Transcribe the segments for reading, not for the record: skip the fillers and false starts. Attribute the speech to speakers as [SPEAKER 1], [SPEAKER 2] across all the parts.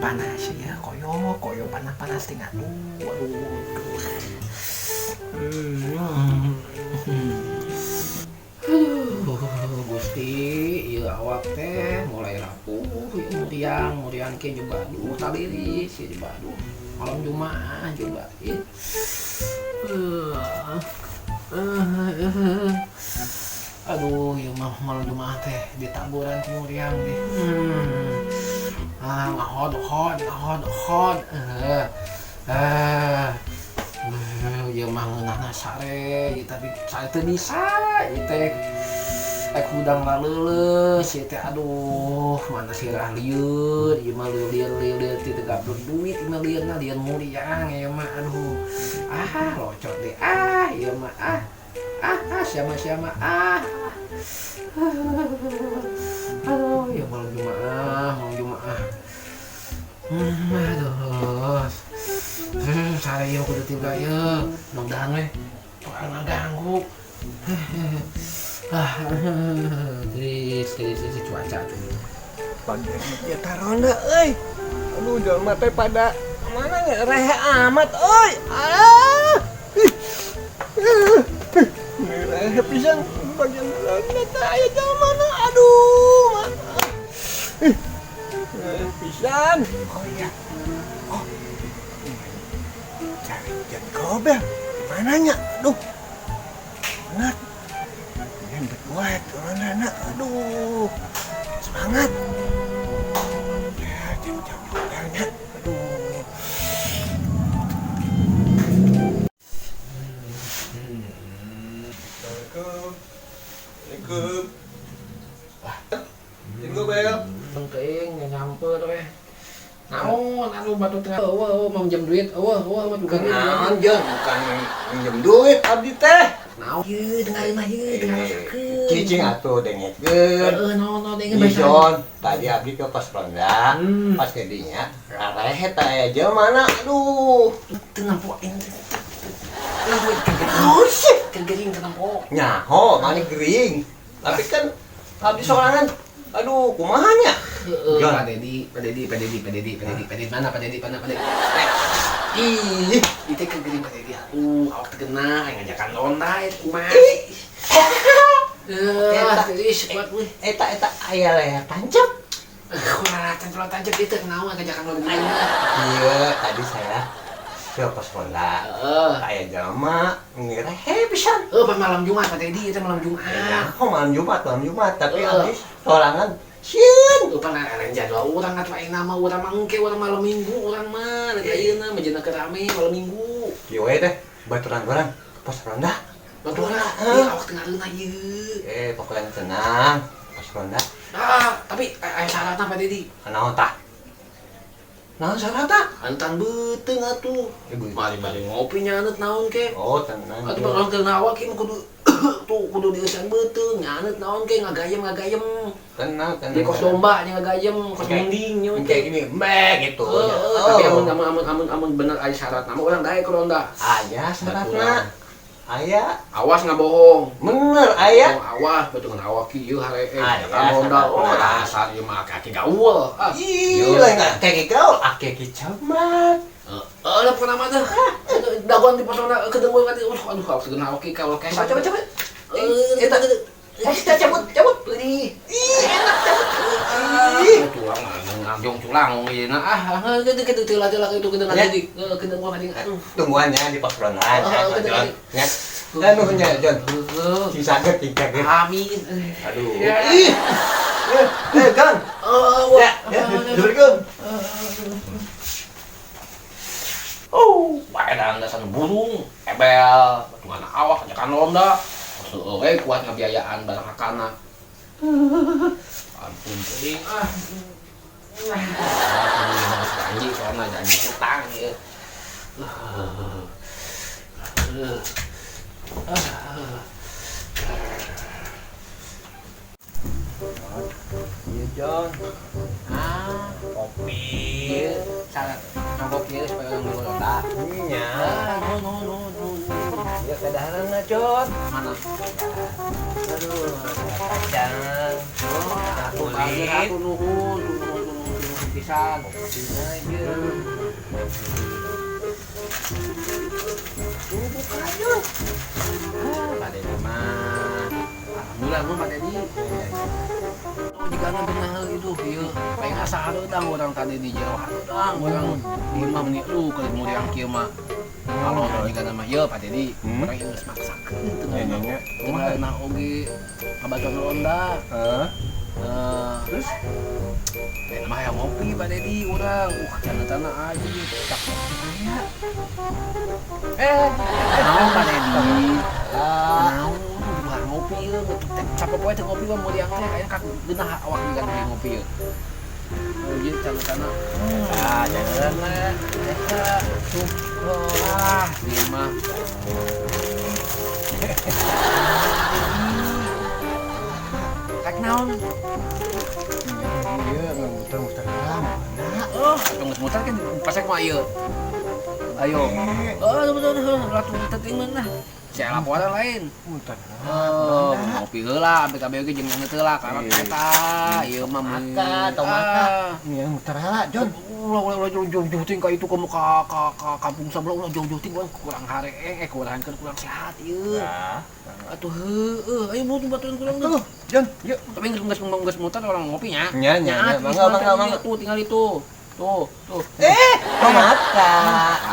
[SPEAKER 1] Panas ya, koyo koyo panas panas ting, aduh aduh aduh. Aduh, Gusti, ieu awak teh mulai rapuh, ieu muriang, muriang ke juga, aduh, taliris ieu juga, aduh, malam Jumat juga, ih. Aduh, ieu mah malam Jumat teh ditaburan ku muriang teh. Ah, ngahod-hod, ngahod-hod. Ieu mah ngeunahna sare, ieu tapi sare teu bisa, ieu teh. Ek hudang laleuleus ieu teh, aduh, mana sirah lieur, ieu mah lieur lieur lieur teu gablek duit, ieu mah lieurna lieur muriang ieu mah, aduh. Ah, locot deh, ah, ieu mah, ah. Ah, ah, siapa siapa, ah. Aduh, ya malam Jumat, malam Jumat. Aduh. Sare ieu kudu tiba ieu. Mudah-mudahan we bakal ngaganggu. Ah, tiris, tiris, tiris cuaca tuh.
[SPEAKER 2] Bagian ya taronda euy. Aduh, jelema teh pada mana rehe amat euy. Ah. Rehe pisan bagian ronda teh aya jelema na. Aduh, mana. Rehe pisan. Oh iya. Oh. Cari Jan Gobel. Di mananya? Aduh. Benar. Ini buat ronda. Aduh. Semangat. Ya, jam-jam gobelnya. Aduh. Assalamualaikum. Assalamualaikum. Wah, Jan Gobel.
[SPEAKER 1] Tengkeing nyamper weh. Naon anu batu tengah eueuh eueuh mau minjem duit eueuh eueuh mah juga
[SPEAKER 2] Naon jeung bukan minjem duit abdi teh.
[SPEAKER 1] Naon ieu dengarin mah ieu tengah rasakeun.
[SPEAKER 2] Cicing atuh dengekeun.
[SPEAKER 1] Heeh, naon naon dengeun bae.
[SPEAKER 2] Jon, tadi abdi ke pos ronda, pas ke dinya rarehet aya jelema mana, aduh.
[SPEAKER 1] Teu nempo aing. Nempo
[SPEAKER 2] Naon sih?
[SPEAKER 1] Gering teu nempo.
[SPEAKER 2] Nyaho, maneh gering. Tapi kan abdi sorangan, aduh, kumaha nya?
[SPEAKER 1] Heeh,
[SPEAKER 2] Jon.
[SPEAKER 1] Pak Dedi, Pak Dedi, Pak Dedi, Pak Dedi, Pak Dedi, Pak Dedi, mana Pak Dedi, mana Pak Dedi?
[SPEAKER 2] Ih,
[SPEAKER 1] Itu ke gering Pak Dedi, atuh, awak teu kena, aing ngajakan ronda eta kumaha.
[SPEAKER 2] Ih.
[SPEAKER 1] Eh,
[SPEAKER 2] Eta.
[SPEAKER 1] serius kuat euy.
[SPEAKER 2] Eta eta aya layar tancap.
[SPEAKER 1] Kurang tancap tancap itu naon ngajakan ronda.
[SPEAKER 2] Iya, tadi saya ke pos ronda.
[SPEAKER 1] Heeh.
[SPEAKER 2] Aya jelema ngerehe pisan.
[SPEAKER 1] Pak malam Jumat Pak Dedi, itu malam Jumat.
[SPEAKER 2] Nyaho malam Jumat, malam Jumat, tapi
[SPEAKER 1] Heeh.
[SPEAKER 2] abdi sorangan sieun.
[SPEAKER 1] Pan lain jadwal urang atuh ayeuna mah urang mah engke urang malam Minggu urang mah lain ayeuna mah jenah keur rame malam Minggu.
[SPEAKER 2] Kieu we teh, baturan urang ke pos ronda.
[SPEAKER 1] Baturan,
[SPEAKER 2] Heeh.
[SPEAKER 1] ieu awak teu ngareunah ieu.
[SPEAKER 2] Pokoknya tenang, pos ronda.
[SPEAKER 1] Ah, tapi aya syaratna Pak Dedi.
[SPEAKER 2] Naon tah? Naon syaratna?
[SPEAKER 1] Antan beuteung atuh.
[SPEAKER 2] Beuteung.
[SPEAKER 1] Mari-mari ngopi nyaneut naon ke.
[SPEAKER 2] Oh, tenang.
[SPEAKER 1] Atuh bakal keur awak ieu mah kudu tuh kudu dieusan beuteung nyaneut naon ke ngagayem ngagayem.
[SPEAKER 2] Tenang, tenang.
[SPEAKER 1] Di kos domba nya ngagayem, kos
[SPEAKER 2] Oke.
[SPEAKER 1] munding nya
[SPEAKER 2] Kayak gini, mek gitu.
[SPEAKER 1] Heeh,
[SPEAKER 2] Oh.
[SPEAKER 1] tapi amun amun amun amun amun bener aya syaratna mah urang daek ke ronda.
[SPEAKER 2] Aya syaratna. Aya.
[SPEAKER 1] Awas nggak bohong.
[SPEAKER 2] Bener aya.
[SPEAKER 1] Oh, awas betul awak kieu haree
[SPEAKER 2] Aya,
[SPEAKER 1] kan ronda. Oh,
[SPEAKER 2] syaratna.
[SPEAKER 1] dasar ieu mah kaki gaul. Ah.
[SPEAKER 2] Ih, lain kaki gaul, aki camat.
[SPEAKER 1] Heeh, lah pokona mah teh. Dagoan di pos ronda kedengur ka aduh aduh awak segeuna awak kieu kalau
[SPEAKER 2] Coba coba coba.
[SPEAKER 1] Eta
[SPEAKER 2] Eta cabut cabut.
[SPEAKER 1] Ih,
[SPEAKER 2] Ih, enak cabut. Ih.
[SPEAKER 1] Tulang ngangjong tulang ieu na ah kitu kitu teu lah kitu kitu
[SPEAKER 2] Ya.
[SPEAKER 1] nanti kedengur ka aduh.
[SPEAKER 2] Tungguannya di pos ronda.
[SPEAKER 1] Oh,
[SPEAKER 2] Jon.
[SPEAKER 1] oke.
[SPEAKER 2] Ya. Anu nya, Jon. Sing saget, sing saget.
[SPEAKER 1] Amin.
[SPEAKER 2] Aduh.
[SPEAKER 1] Ya.
[SPEAKER 2] Ih. Jon.
[SPEAKER 1] Oh,
[SPEAKER 2] Ya, ya. Assalamualaikum.
[SPEAKER 1] Oh, paedan dasar burung, ebel, batungan awak ajakan ronda. Seueur we kuat ngabiayaan barang hakana. Ampun teuing ah. Janji soalna janji hutang ieu.
[SPEAKER 2] Iya, Jon.
[SPEAKER 1] Ah,
[SPEAKER 2] Kopi.
[SPEAKER 1] ieu salah nyogok ieu supaya orang dulu ronda.
[SPEAKER 2] Nya.
[SPEAKER 1] Ah, no no no no.
[SPEAKER 2] Iya, kadaharanna, Jon.
[SPEAKER 1] Mana?
[SPEAKER 2] Aduh, kacang.
[SPEAKER 1] Oh,
[SPEAKER 2] Kulit.
[SPEAKER 1] aku nuhun, nuhun, nuhun, nuhun pisan. pisan.
[SPEAKER 2] Ieu. Tuh buka Jon.
[SPEAKER 1] Ah, Pak Dedi mah. Alhamdulillah mun Pak Dedi. Oh, jigana beunang itu ieu. Paling asa hareudang urang tadi di jero hareudang urang di imah meni lu keur muriang kieu mah. Kalau jigana mah ieu Pak Dedi, urang ieu geus maksakeun teu ngeunah oge ngabatuan ronda.
[SPEAKER 2] Heeh.
[SPEAKER 1] Terus mah hayang ngopi Pak Dedi urang. Tanah-tanah aja tak aya. Naon Pak Dedi? Naon ulah ngopi ieu sapopoe teh ngopi mah muriang teh aya ka geunah awak juga teh ngopi ieu. Oh, ieu tanah-tanah. Ah, jangan lah. Eta tuh. Ah, ieu mah. Kak naon?
[SPEAKER 2] Iya, muter-muter lama.
[SPEAKER 1] Oh, geus muter kan pasek mah ieu. Ayo. Oh, betul ratu teuing lah. Saya laporan lain.
[SPEAKER 2] Muter.
[SPEAKER 1] Oh, ngopi heula, ampe kabeh oge jeung teu lah karena eta ieu mah
[SPEAKER 2] maka tong maka. Ieu muter heula, Jon.
[SPEAKER 1] Ulah ulah jauh-jauh ting ka itu ka ka kampung sebelah ulah jauh-jauh ting kurang hareeng kurang kurang sehat ieu. Atuh heueuh, ayo batu batuan kurang
[SPEAKER 2] tuh. Jon, yuk.
[SPEAKER 1] Tapi geus muter orang ngopinya.
[SPEAKER 2] Nya nya, mangga mangga mangga.
[SPEAKER 1] Tuh tinggal itu. Tuh, tuh.
[SPEAKER 2] Mata.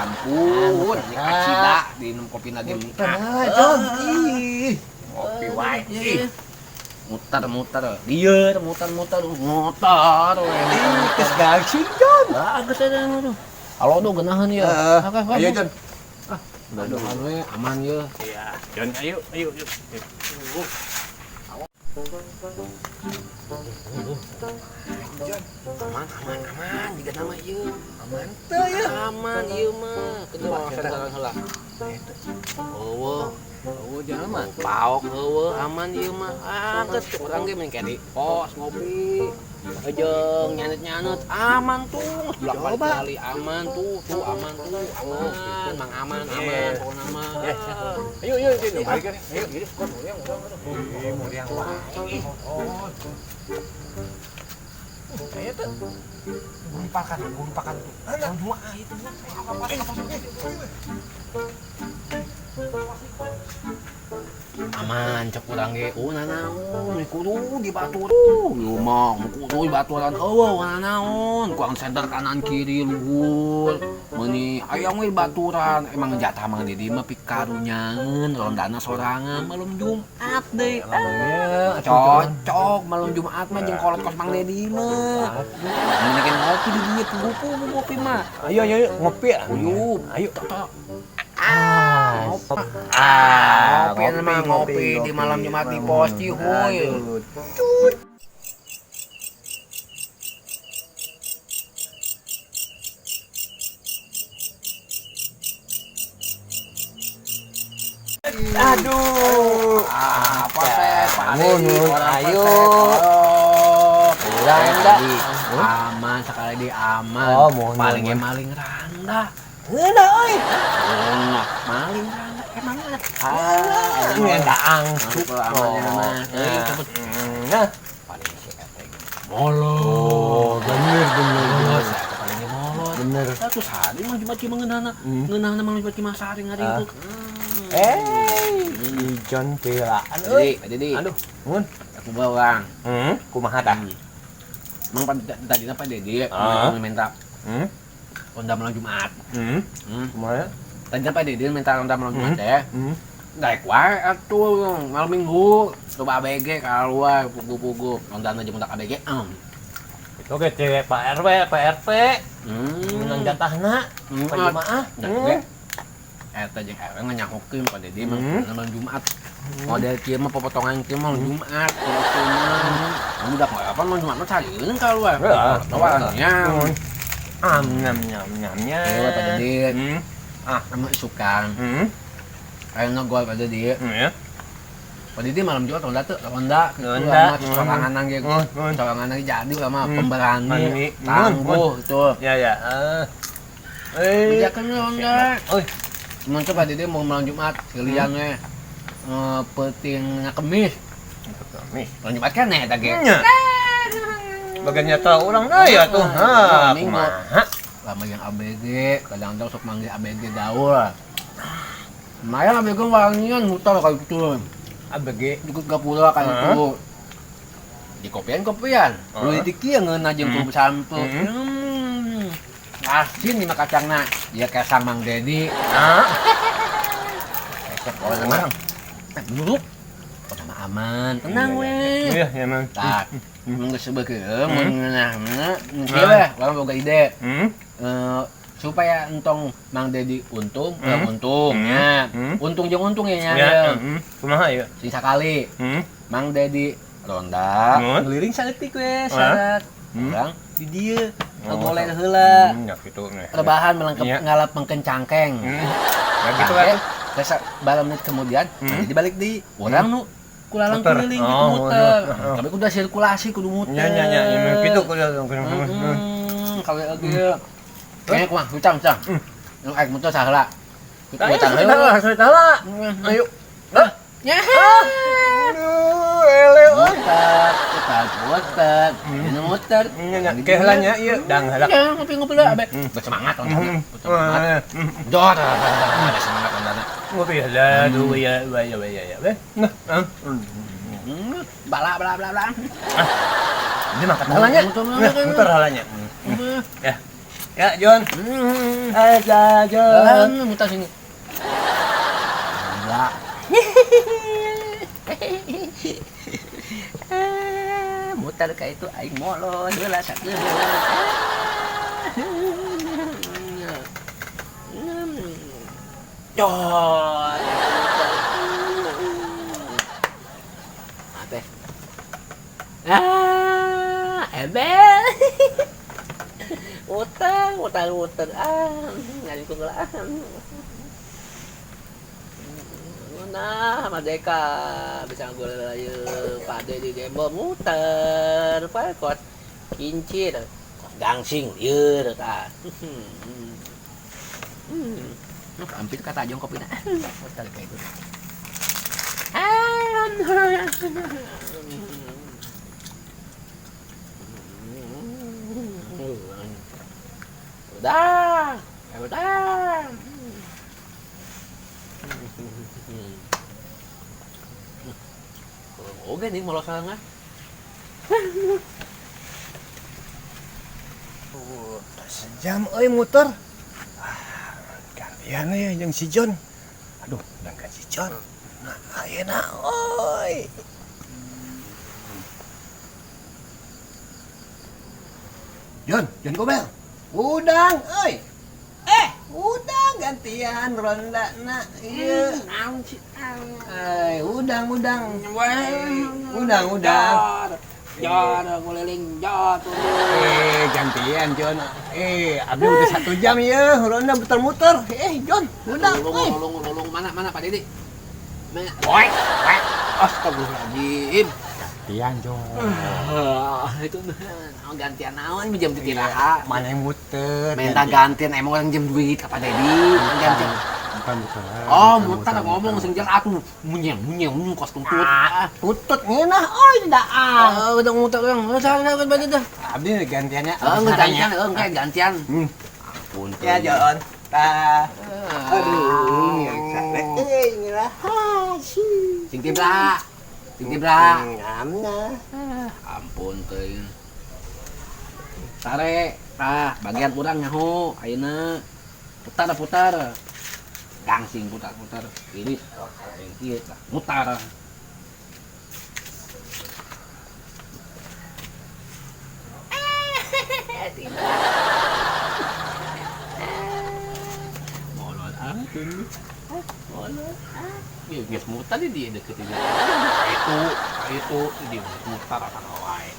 [SPEAKER 1] Ampun, ini kacida diinum kopi lagi.
[SPEAKER 2] Muter Jon. Ih. Ngopi wae.
[SPEAKER 1] Ih. Muter-muter. Lieur, muter-muter, muter.
[SPEAKER 2] Ih, geus gangsin, Jon.
[SPEAKER 1] Ah, geus ada tuh. Halo tuh geunaheun ieu.
[SPEAKER 2] Ayo, Jon.
[SPEAKER 1] Ah, mudah-mudahan we aman ieu.
[SPEAKER 3] Iya, Jon, ayo, ayo, ayo.
[SPEAKER 1] Jon, aman, aman, aman, jika nama ieu.
[SPEAKER 2] Aman teu ieu.
[SPEAKER 1] Aman ieu mah. Kedua sentaran heula. Eueuh,
[SPEAKER 2] eueuh jalma.
[SPEAKER 1] Paok eueuh, aman ieu mah. Ah, geus urang ge mending kedi pos ngopi. Jeung nyanut-nyanut aman tuh. Belak balik aman tuh, tuh aman tuh, aman, mang aman, aman pokona mah.
[SPEAKER 2] Ayo, ayo, ayo, balik kan.
[SPEAKER 1] Ayo, jadi kok muriang urang atuh.
[SPEAKER 2] Ih, muriang wae. Oh. Kayaknya tuh gumpakan tuh. Anak dua itu.
[SPEAKER 1] Aman cek urang ge. Oh nanaon kudu di batur. Ieu mah kudu di baturan eueuh nanaon. Kurang center kanan kiri luhur. Meuni hayang we baturan. Emang jatah Mang Dedi mah pikarunyaeun rondana sorangan malam Jumat deui. Cocok malam Jumat mah jeung kolot kos Mang Dedi mah. Mending ngopi di dieu puguh ngopi mah.
[SPEAKER 2] Ayo ayo ngopi.
[SPEAKER 1] Ayo.
[SPEAKER 2] Ayo.
[SPEAKER 1] Ngopi ngopi di malam Jumat di pos Cihuy.
[SPEAKER 2] Aduh.
[SPEAKER 1] Apa sih?
[SPEAKER 2] Ayo. Randa.
[SPEAKER 1] Aman sekali di aman. Paling maling randa.
[SPEAKER 2] Ngeunah euy.
[SPEAKER 1] Ngeunah, maling randa emang ngeunah.
[SPEAKER 2] Ah, ngeunah angcuk
[SPEAKER 1] aman mah. Cepet.
[SPEAKER 2] Nah,
[SPEAKER 1] paling si eta molot.
[SPEAKER 2] Oh, bener bener.
[SPEAKER 1] Si eta paling molot.
[SPEAKER 2] Bener.
[SPEAKER 1] Satu hari mah Jumat kieu ngeunahna. Ngeunahna mah Jumat kieu mah sehari ngaringkuk.
[SPEAKER 2] Ijon pilaan euy.
[SPEAKER 1] Jadi,
[SPEAKER 2] aduh, mun
[SPEAKER 1] aku bawa.
[SPEAKER 2] Kumaha tah?
[SPEAKER 1] Mang tadi Pak Dedi minta ronda malam Jumat.
[SPEAKER 2] Kumaha?
[SPEAKER 1] Tadi Pak Dedi minta ronda malam Jumat teh. Daek wae atuh malam Minggu coba ABG keluar pugu-pugu rondana jeung budak ABG.
[SPEAKER 2] Itu ge cewek Pak RW, Pak RT. Menang jatahna Pak Jumaah.
[SPEAKER 1] Eta jeung RW nganyahokeun Pak Dedi malam Jumat. Model kieu mah popotongan kieu malam Jumat, kieu mah. Budak mah apa malam Jumat mah sarieun keluar. Tawarannya.
[SPEAKER 2] Am nyam nyam nyam nyam.
[SPEAKER 1] Ayo Pak Dedi. Ah, sama isukan. Ayo ngegol Pak Dedi.
[SPEAKER 2] Iya.
[SPEAKER 1] Pak Dedi malam Jumat ronda tuh, ronda.
[SPEAKER 2] Ronda.
[SPEAKER 1] Soranganan ge. Soranganan jadi sama pemberani, tangguh gitu.
[SPEAKER 2] Ya ya.
[SPEAKER 1] Bijakan ronda.
[SPEAKER 2] Oi.
[SPEAKER 1] Mun Pak Dedi mau malam Jumat sekalian we. Peuting Kemis.
[SPEAKER 2] Kemis.
[SPEAKER 1] Malam Jumat kan eta ge.
[SPEAKER 2] Bagian nyata urang deui atuh. Ha, kumaha?
[SPEAKER 1] Lama yang ABG, kadang-kadang sok manggil ABG gaul. Lumayan ABG wangian muter kayak gitu.
[SPEAKER 2] ABG
[SPEAKER 1] ikut gapura kayak gitu. Di kopian-kopian. Lu diki yang ngeunah jeung kudu sampe. Asin lima kacangna. Dia kayak sang Mang Dedi.
[SPEAKER 2] Heeh.
[SPEAKER 1] Esok orang. Dulu pertama aman, tenang weh.
[SPEAKER 2] Iya, ya man.
[SPEAKER 1] Tah, mun geus sebeukeuh mun ngeunahna, kieu weh, urang boga ide. Supaya entong Mang Dedi untung, untung nya. Untung jeung untung ya nya.
[SPEAKER 2] Kumaha ieu?
[SPEAKER 1] Sing sakali. Mang Dedi ronda, ngeliring saeutik we, syarat. Urang di dieu ngagoleh heula.
[SPEAKER 2] Ya kitu nih.
[SPEAKER 1] Rebahan melengkap ngalap mengken cangkeng.
[SPEAKER 2] Ya gitu kan.
[SPEAKER 1] Terus beberapa menit kemudian, jadi balik di orang nu kulalang keliling gitu muter. Tapi kudu sirkulasi kudu muter.
[SPEAKER 2] Nya nya nya gitu kudu.
[SPEAKER 1] Kalau ieu kayaknya kumaha hucang hucang. Nu aek muter saheula.
[SPEAKER 2] Muter heula, heula. Ayo. Hah?
[SPEAKER 1] Ya.
[SPEAKER 2] Aduh, ele euy.
[SPEAKER 1] Muter, muter, muter. Ini muter.
[SPEAKER 2] Nya heula nya ieu dang heula.
[SPEAKER 1] Ya, ngopi-ngopi lah abe. Bersemangat rondana. Bersemangat. Jor, ada semangat rondana.
[SPEAKER 2] Ngopi heula, dua ya, dua ya, dua ya. Nah,
[SPEAKER 1] bala bala bala bala.
[SPEAKER 2] Ini makan halanya. Muter halanya. Ya. Ya, John. Aja, John.
[SPEAKER 1] Muter sini. Gila. Muter ka itu aing molor heula sakeun. Jor. Apa? Ah, ebel. Muter, muter, muter. Ah, ngari ku geula. Nah, merdeka bisa golek ieu pade di demo muter pae kot kincir kot gangsing lieur tah. Hampir kata jong kopina. Muter kayak itu. Udah, udah. Oke nih mau salah.
[SPEAKER 2] Sejam euy muter. Gantian euy jeung si John. Aduh, dangkan si John. Nah, ayeuna euy. John, John Gobel. Udang euy. Udang gantian ronda na ieu.
[SPEAKER 1] Naon sih?
[SPEAKER 2] Udang udang. Udang udang.
[SPEAKER 1] Jor, guliling jor.
[SPEAKER 2] Gantian John. Abdi udah 1 jam ya, ronda muter-muter. John, udang.
[SPEAKER 1] Lulung, lulung, mana mana Pak Dedi? Mana? Woi, woi. Astagfirullahaladzim.
[SPEAKER 2] Gantian John.
[SPEAKER 1] Itu gantian naon jam tiraha.
[SPEAKER 2] Mana yang muter?
[SPEAKER 1] Minta gantian emang orang jam duit ka Pak Dedi. Gantian.
[SPEAKER 2] Bukan muter.
[SPEAKER 1] Oh, muter ngomong sing jelas atuh. Munyeng, munyeng, munyeng kos tuntut.
[SPEAKER 2] Tutut ngeunah euy daan.
[SPEAKER 1] Udah muter urang. Salah salah Pak Dedi.
[SPEAKER 2] Abdi gantiannya.
[SPEAKER 1] Gantian, engke gantian. Ampun.
[SPEAKER 2] Ya, John. Tah. Aduh, sare euy ngeunah.
[SPEAKER 1] Sing tibra. Sing tibra.
[SPEAKER 2] Ngamna.
[SPEAKER 1] Ampun teuing. Sare, tah bagian urang nyaho ayeuna. Putar putar. Gangsing putar putar. Ini kieu tah mutar. Molot ah. Molot ah. Geus mutar di dieu deukeut ieu. Itu dia mutar akan wae.